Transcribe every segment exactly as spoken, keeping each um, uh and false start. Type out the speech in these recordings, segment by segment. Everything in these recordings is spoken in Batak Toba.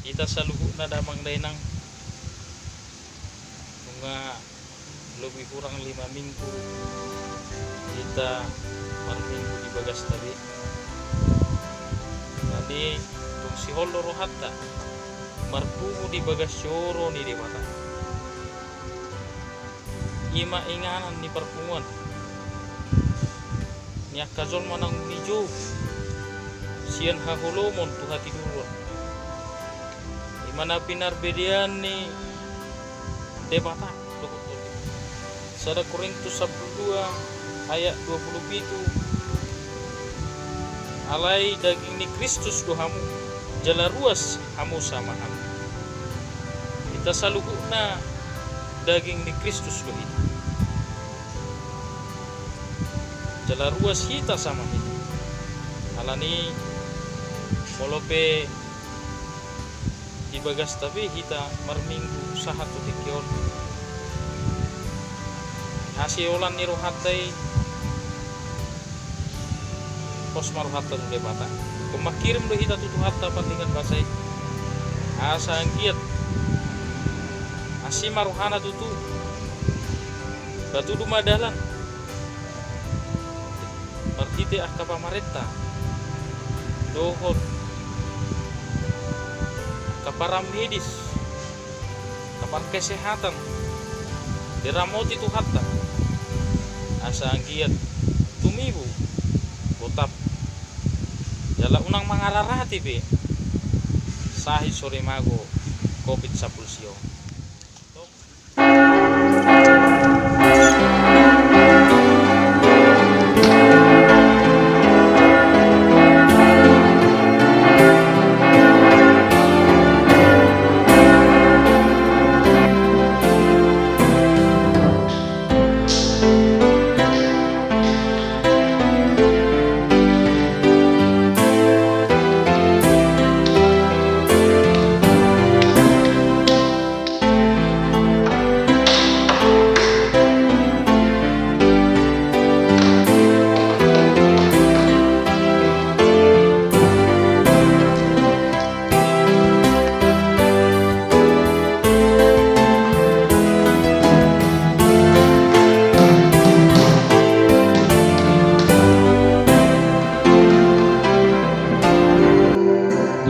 Hita saluhutna damang dainang, nunga lobi hurang lima minggu hita marminggu di bagasta be. Jadi tung sihol do rohanta marpungu di bagas joro ni Debata. I ma inganan ni parpunguan ni angka jolma naung dijou sian haholomon tu hatiduron. I ma na pinarbedean ni Debata dohot on. Sada Korintus sampulu dua ayat dua pulu pitu. Alai daging ni Kristus do hamu, jala ruas hamu sama hamu. Hita saluhutna daging ni Kristus do hita. Jala ruas hita sama hita. Alani molo pe di bagasta be hita marminggu sahat tu tingki on, haseolan ni rohanta i pos ma rohanta tu Debata. Ingkon mangkirim do hita tu Tuhanta pardenggan basa i, asa anggiat asi ma rohana tutu, patudu ma dalan marhite angka pamarenta dohot angka paramedis, angka parkesehatan, diramoti Tuhanta, asa anggiat tumibu gotap jala unang mangararati be sahit so rimago covid sampulu sia on.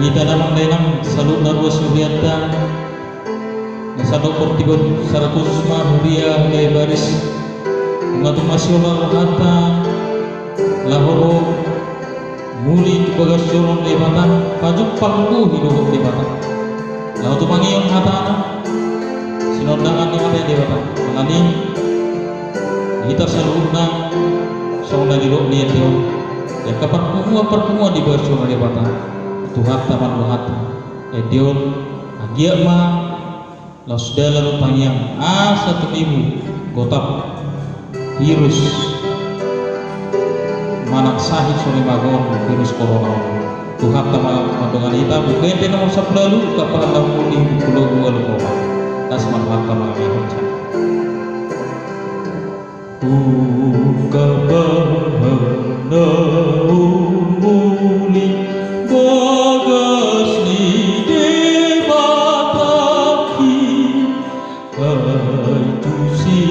Di hita damang dainang saluhutna ruas ni hurianta, na sandok portibi on, saluhutna huria, huria Ebaris, nunga tung masiol rohanta laho ro muli tu bagas joro ni Debata, pajumpang bohi dohot Debata, laho tumangihon hatana, sinondangan ni hata ni Debata. Alani hita saluhutna songon na nidok ni ende on, di angka parpunguan-parpunguan di bagas joro ni Debata, Tuhanta mandok hata, ende on, anggiat ma laos dalan tangiang asa tumibu gotap virus manang sahit so rimago on, virus corona on. Tuhanta ma mandongani hita. Buku ende nomor sampulu ualu, Angka Pangallang Muli, sampulu ualu, Roma. Las ma Tuhanta mangalehon hita. Ungkap ma naung muli bagas ni Debata i, ai tusi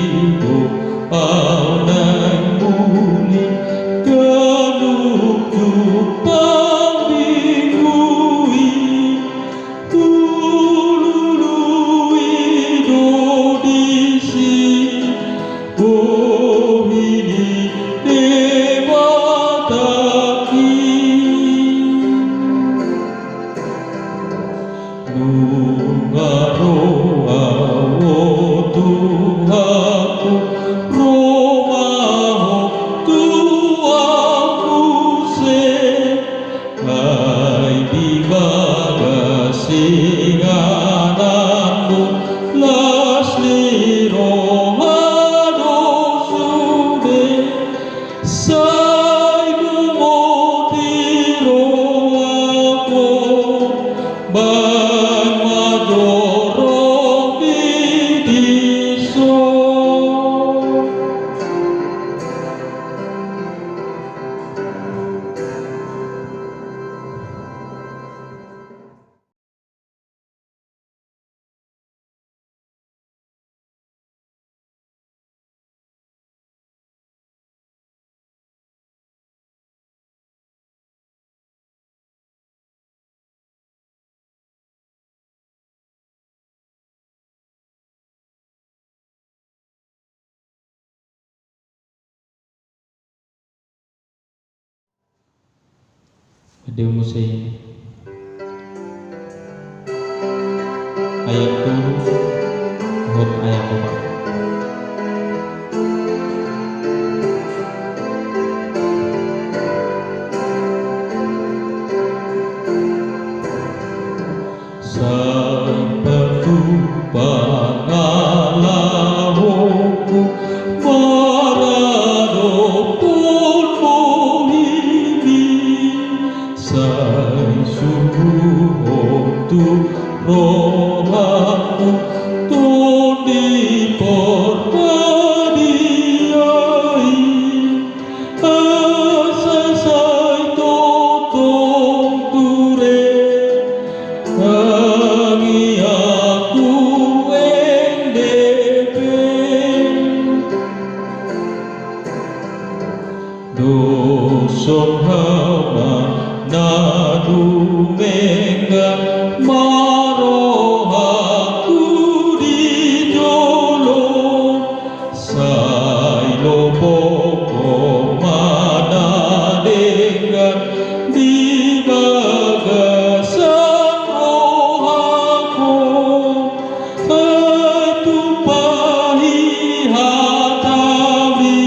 do au naeng muli ganup jumpang minggu i. Hulului do disi bohi ni Debata i. Nunga ro au, o Tuhanku, ro ma Ho tu au muse. Deus muse i. Ayat tolu dohot ayat opat. Sai patupa na laho hu maradophon bohimi, sai suguhon tu rohangku Tondi Porbadia i. Asa sai tongtong ture tangiangku ende pe. Doshon hau ma na dumenggan ma rohangku di jolo. Sai lopokhon ma na denggan di bagasan rohangku. Sai tumpahi hatami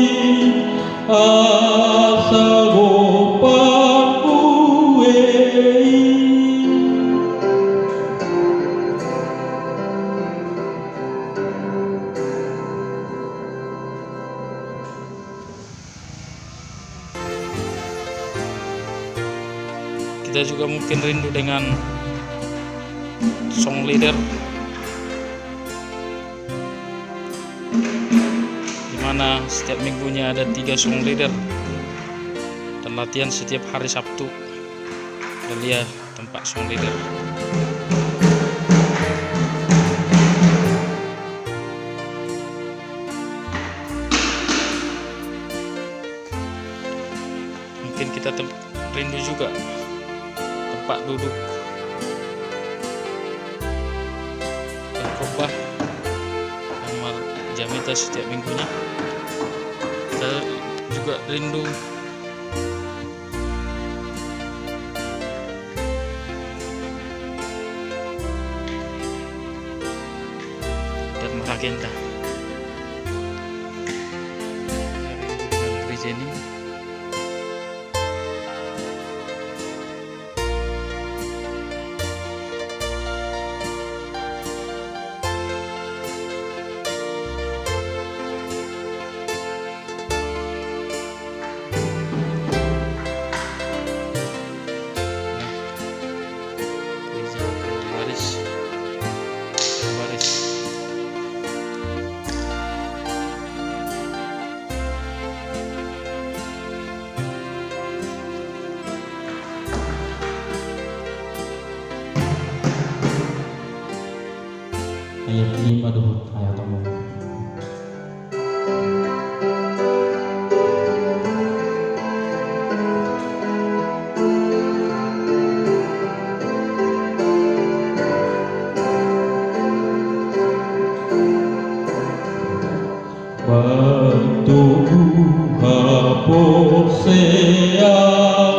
asa gompa hue i. Kita juga mungkin rindu dengan song leader, di mana setiap minggunya ada tiga song leader dan latihan setiap hari Sabtu. Dalia tempat song leader. Mungkin kita tem- rindu juga tempat duduk berkhotbah yang mar- jamita setiap minggunya. Kita juga rindu dan meragenda. Rindu dengan gereja ini. Baris. Baris. Ayat lima dohot ayat onom. Mantubu haporseaon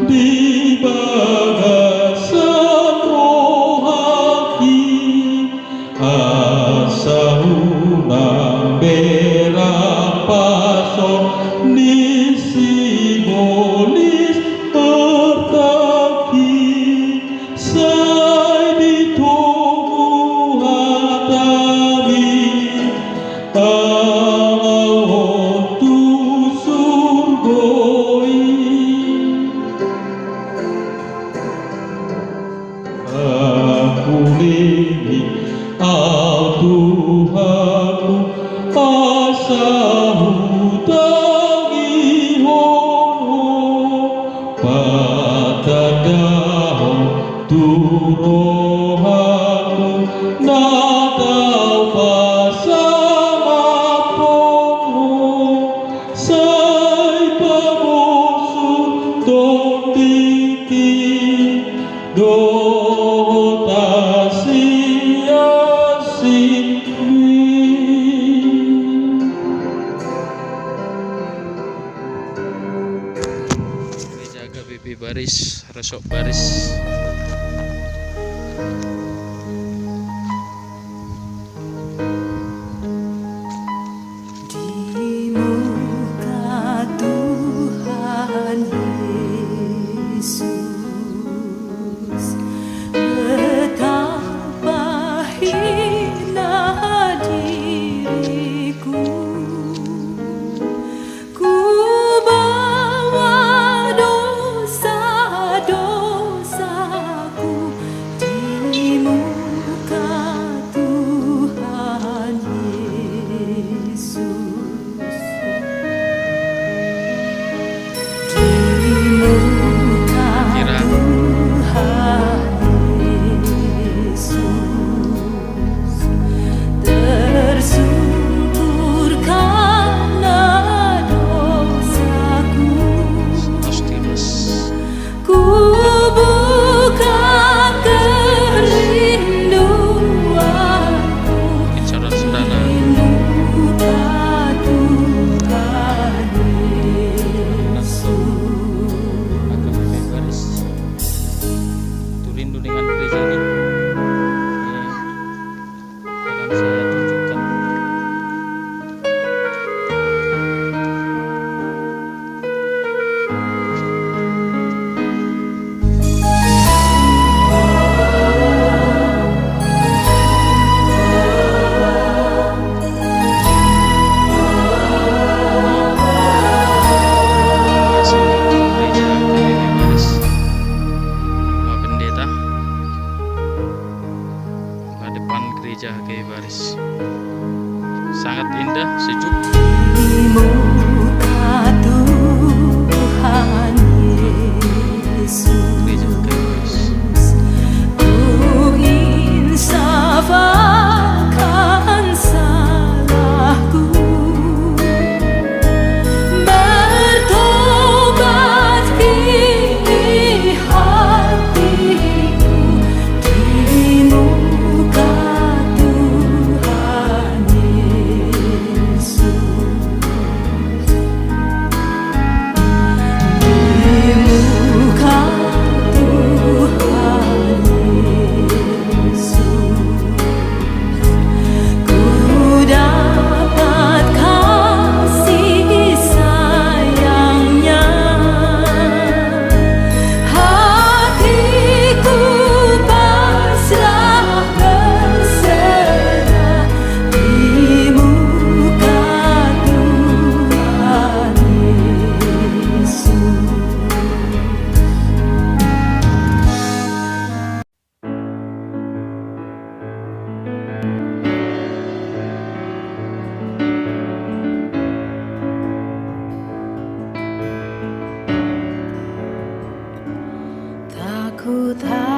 di bagasan rohangki, asa unang be rampashon ni sibolis artangki. Sai ditogu hatami, angahon tu surgo i. Pakulingi au Tuhanku, asa hutangihon Ho. Patandahon tu rohangku na tau pasalaphon Ho, sai pabosu tondingki dohot asiasimi. Gereja H K B P Baris, ras Sok baris. Di muka Tuhan Yesus, betapa hina diriku. Kubawa dosa-dosaku di muka Tuhan Yesus. Di muka Tuhan Yesus. Tersungkur karena dosaku. Kubuka kerinduanku. Di muka Tuhan Yesus. Rindu dengan gereja ini. Akan saya tunjukkan. Gereja K W W Baris. Pak Pendeta. Nah, depan gereja K W W Baris. Sangat indah, sejuk. Di muka Tuhan Yesus. Gereja K W W Baris. Ku insaf akan salahku. Bertobat kini hatiku. Di muka Tuhan Yesus. Di muka Tuhan Yesus. Ku dapat kasih sayangnya. Hatiku pasrah berserah di muka Tuhan Yesus. Tak ku tahu